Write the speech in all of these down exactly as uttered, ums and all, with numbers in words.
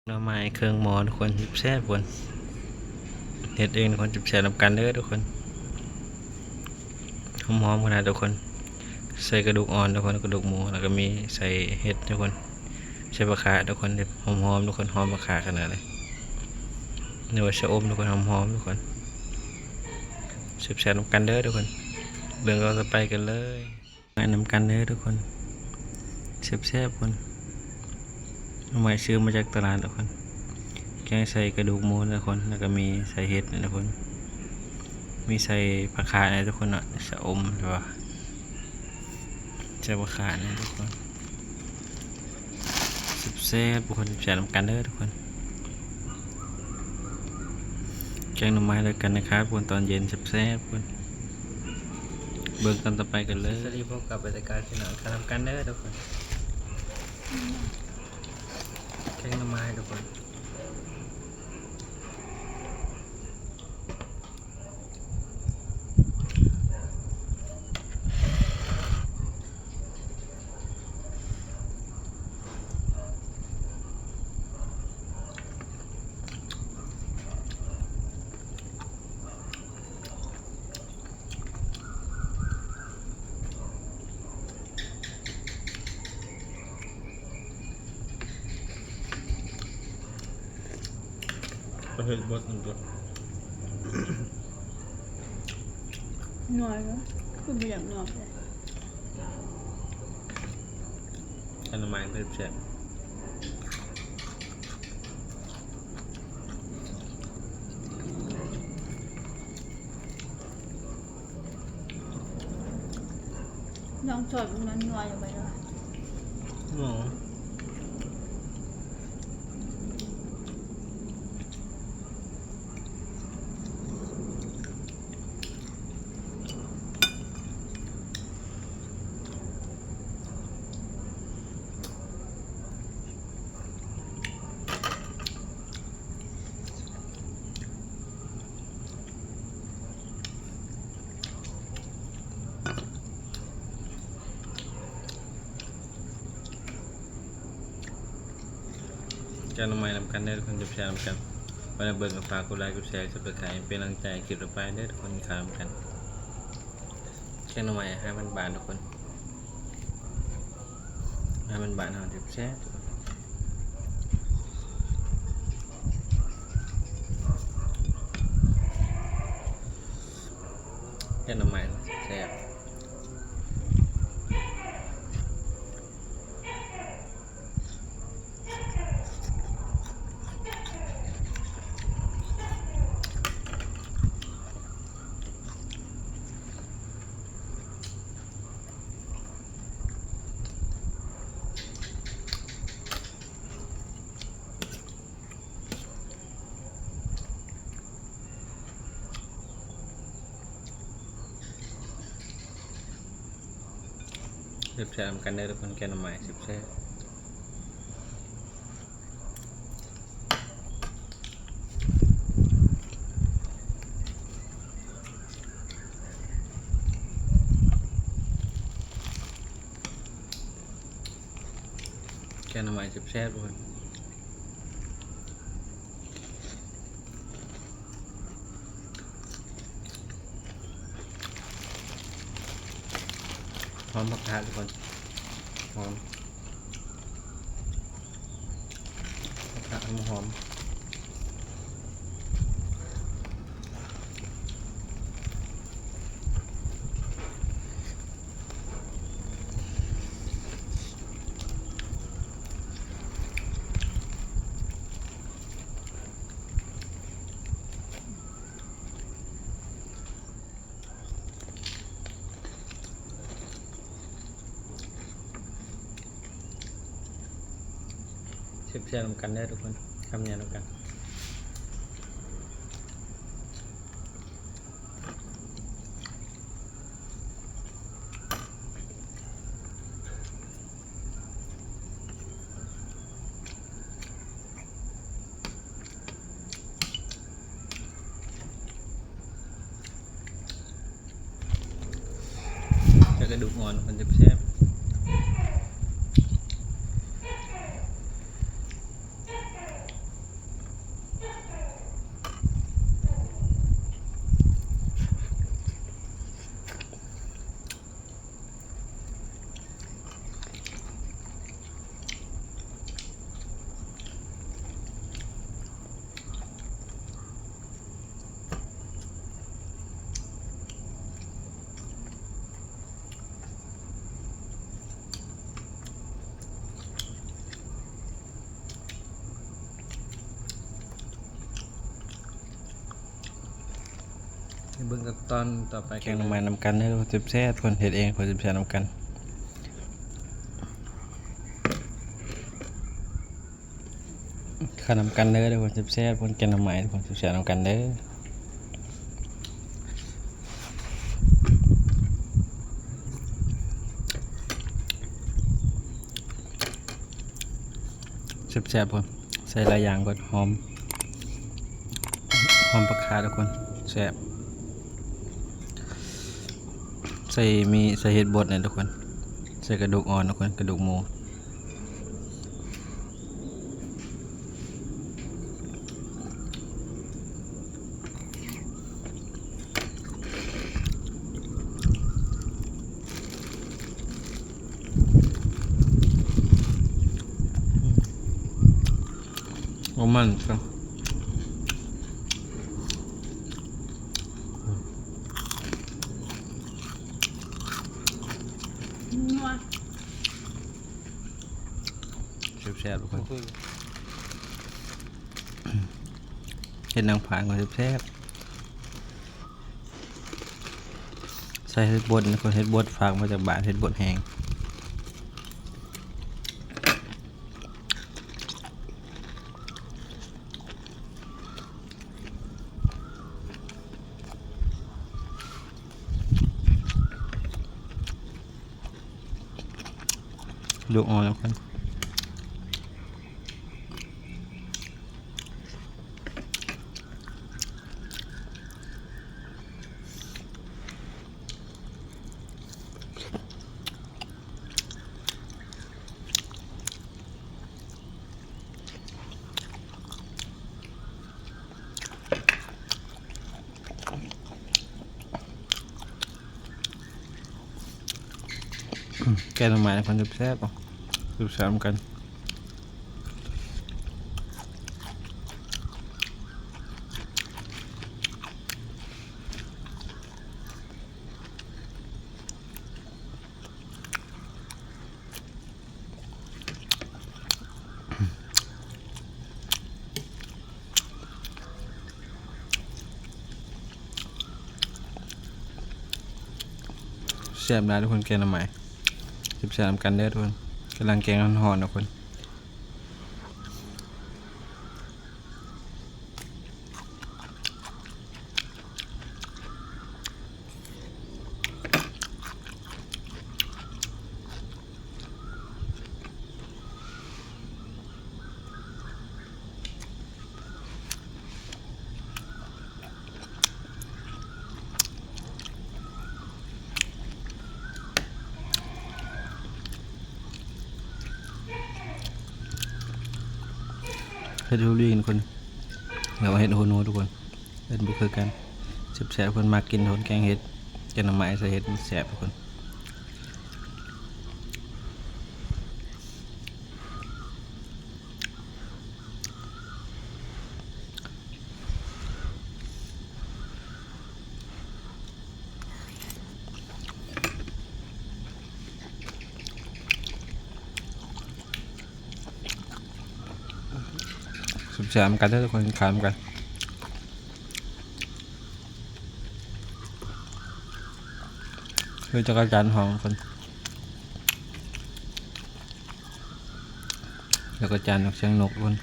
หน่อไม้เครื่องหมอทุกคน แซ่บๆทุกคน เฮ็ดเองทุกคน แซ่บๆนำกันเด้อทุกคน หอมๆขนาดทุกคน ใส่กระดูกอ่อนทุกคน กระดูกหมู แล้วก็มีใส่เห็ดทุกคน ใส่ผักขาทุกคน หอมๆทุกคน หอมผักขาขนาดเลย นึกว่าชะอมทุกคน หอมๆทุกคน แซ่บๆนำกันเด้อทุกคน เบิ่งตอนต่อไปกันเลย มานำกันเด้อทุกคน แซ่บๆคน เอาไม้ซื้อมาจากตลาดทุกคน แกงใส่กระดูกหมูทุกคน แล้วก็มีใส่เห็ดนะทุกคน มีใส่ผักขานะทุกคนเนาะ ชะอมหรือว่า ใส่ผักขานะทุกคน แซ่บๆทุกคน แซ่บๆนำกันเด้อทุกคน แกงหน่อไม้ด้วยกันนะครับทุกคน ตอนเย็นแซ่บๆทุกคน เบิ่งตอนต่อไปกันเลย สวัสดี พบกับบรรยากาศพี่น้อง ทานนำกันเด้อทุกคน แกงหน่อไม้ทุกคน ประเทศบดหนึ่งตัว หน่อยนะ คือบ่อยากนอนเลย อันนั้นมาเป็นแซ่บ น้องชอบมันนัวอยู่ไปแล้ว หมอ แกงหน่อไม้นำกันเด้อทุกคน จะแชร์นำกัน ไปเบิ่งกับฝากกดไลค์กดแชร์ Subscribe เป็นกำลังใจคลิปต่อไปเด้อทุกคน ข้ามกัน แกงหน่อไม้อาหารบ้านๆทุกคน อาหารบ้านๆเฮาแซ่บๆทุกคน แกงหน่อไม้แซ่บ แซ่บๆนำกันเด้อทุกคน แกงหน่อไม้แซ่บๆ แกงหน่อไม้แซ่บๆทุกคน หอมผักขาทุกคน หอม ผักขาหอมๆ แซ่บๆนำกันเด้อทุกคน คำใหญ่นำกัน ใส่กระดูกอ่อนมันจะแซ่บ เบิ่งกันตอนต่อไป แกงหน่อไม้นำกันเด้อทุกคน แซ่บๆ ทุกคน เฮ็ดเองทุกคน แซ่บๆ นำกัน ข้าวนำกันเด้อทุกคน แซ่บๆ ทุกคน แกงหน่อไม้ทุกคน แซ่บๆ นำกันเด้อ แซ่บๆ ทุกคน ใส่หลายอย่างก่อน หอม หอมผักขาทุกคน แซ่บ ใส่มี ใส่เห็ดบดเนี่ยทุกคน ใส่กระดูกอ่อนทุกคน กระดูกหมู เอามันซะ นัว แซ่บๆ ทุกคน เห็ดนางผาก็แซ่บๆ ใส่เห็ดบดนะทุกคน เห็ดบดฝากมาจากบ้าน เห็ดบดแห้ง ดูอ่อนแล้วกัน แกงหน่อไม้คนแซ่บๆ อ่ะ แซ่บๆ กัน แซ่บหลายทุกคน แกงหน่อไม้ แซ่บๆ นำกันเด้อทุกคน กำลังแกงฮ้อนๆ ทุกคน เห็ดหูหนูทุกคน หรือว่าเห็ดหูหนูทุกคน เอิ้นบ่คือกัน แซ่บๆ ทุกคน มักกินทุกคน แกงเห็ด แกงหน่อไม้ใส่เห็ดมันแซ่บทุกคน แซ่บๆ นำกันเด้อทุกคน ขามกัน คือจักจั่นฮ้องทุกคน จักจั่นออกเสียงนกทุกคน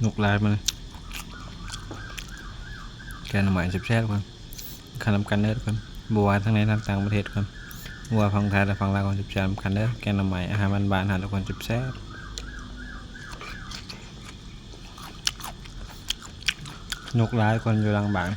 นกหลายมาเลย แกงหน่อไม้แซ่บๆ ทุกคน ข้าวนำกันเด้อทุกคน บ่ว่าทั้งในทั้งต่างประเทศทุกคน บ่ว่าฝั่งไทยและฝั่งลาวก็แซ่บๆ นำกันเด้อ แกงหน่อไม้ อาหารบ้านๆ หาทุกคนแซ่บๆ นกหลายคนอยู่หลังบ้าน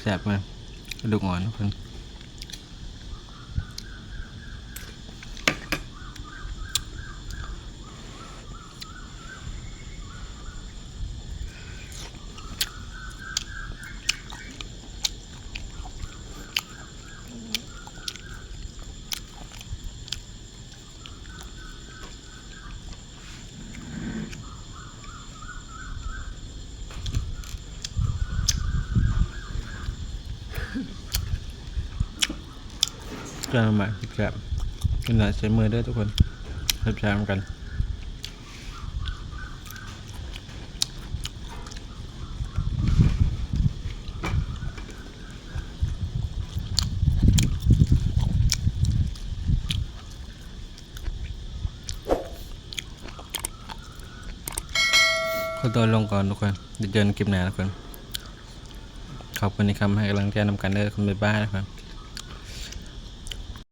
แซ่บๆ มาก กระดูกอ่อนทุกคน แ จอกันใหม่คลิปแซ่บๆ กินหน่อยใช้มือเด้อทุกคนแซ่บๆกัน ขอตัวลงก่อนทุกคน เดี๋ยวเจอกันคลิปหน้าทุกคน ขอบคุณที่คำให้กำลังใจนำกันเด้อทุกคน บ๊ายบายทุกคน